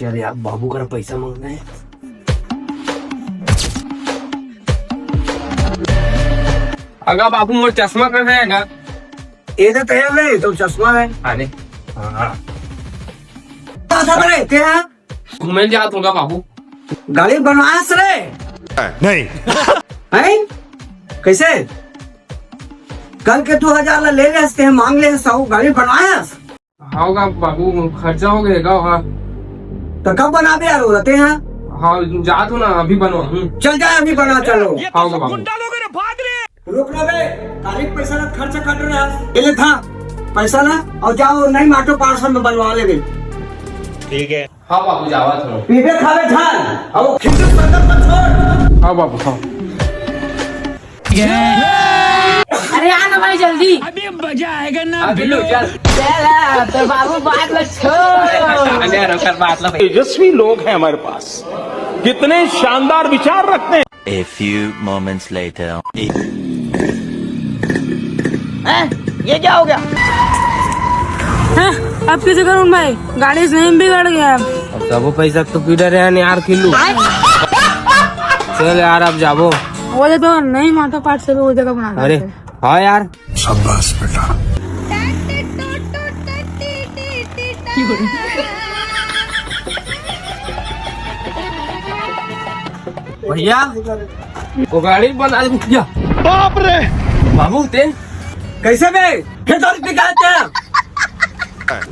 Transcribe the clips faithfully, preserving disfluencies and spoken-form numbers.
चल यार, बाबू करा पैसा मांगना है। अगा बाबू, मोर चश्मा कहाँ है गा? ये तो तेरा नहीं, तो चश्मा है। अरे। हाँ। कहाँ था रे, तेरा? घूमे जात होगा बाबू। गाड़ी बनवाया रे? नहीं। हैं? कैसे? कल के दो हजार ला ले ले हंसते हैं, मांग ले हंसाऊ, गाड़ी बनवाया? हाँ गा बाबू, खर्चा हो गया गा, हाँ। तो कब बनाबे यार, रहते हैं? हाँ, जा तू ना, अभी बनवा। हम्म। चल जाए, अभी बना, चलो। हाँ गा बाबू। रुक ना बे, काली पैसा ला खर्च कर रहा है। ये ले था पैसा ला, और जाओ नई माटो पार्सल में बनवा ले बे। ठीक है। हाँ बाबू, जावा थोड़ा। पीबे खाबे झाल, और वो खिंचू संगत को छोड़। हाँ बाबू, हाँ। अरे आ ना भाई जल्दी। अभी मजा आएगा ना। अभी लोग चल। चल, तो बाबू बात ला छोड़। अरे यार, ओकर बात ला भाई। तेजस्वी लोग हैं हमारे पास, कितने शानदार विचार रखते हैं। A few moments later. हैं? ये क्या हो गया? हैं? अब कैसे करूँ भाई? गाड़ी से नहीं बिगड़ गया। अब सबो पैसा तो पी डरे हैं यार किल्लू। चल यार, अब जाबो। वो तो नहीं, माता पाठ से भी वो जगह बना अरे, देते। हाँ यार। शाबाश बेटा। भैया, वो गाड़ी बना दे भैया। बाप रे। बाबू, तेन कैसे बे? फिर तो निकालते हैं।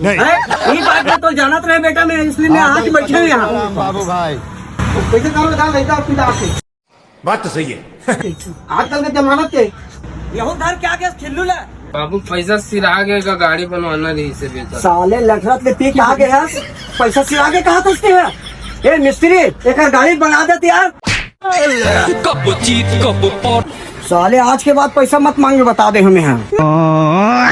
नहीं। हैं? ये बात में तो जानत रहे बेटा, मैं इसलिए मैं आज बैठे हूँ यहाँ। बाबू भाई। कैसे करो बता, लेता पिता से। बात तो सही है। आजकल के जमाना के यहू धर के आगे खिल्लू ला। बाबू, पैसा सिरा गया का, गाड़ी बनवाना रही से बेटा। साले लखरत ले पी के आ गया, पैसा सिरा के कहा सोचते हैं? ए मिस्त्री, एक गाड़ी बना देते यार। कब चीत कब पट। साले आज के बाद पैसा मत मांगे, बता दे हमें। हाँ।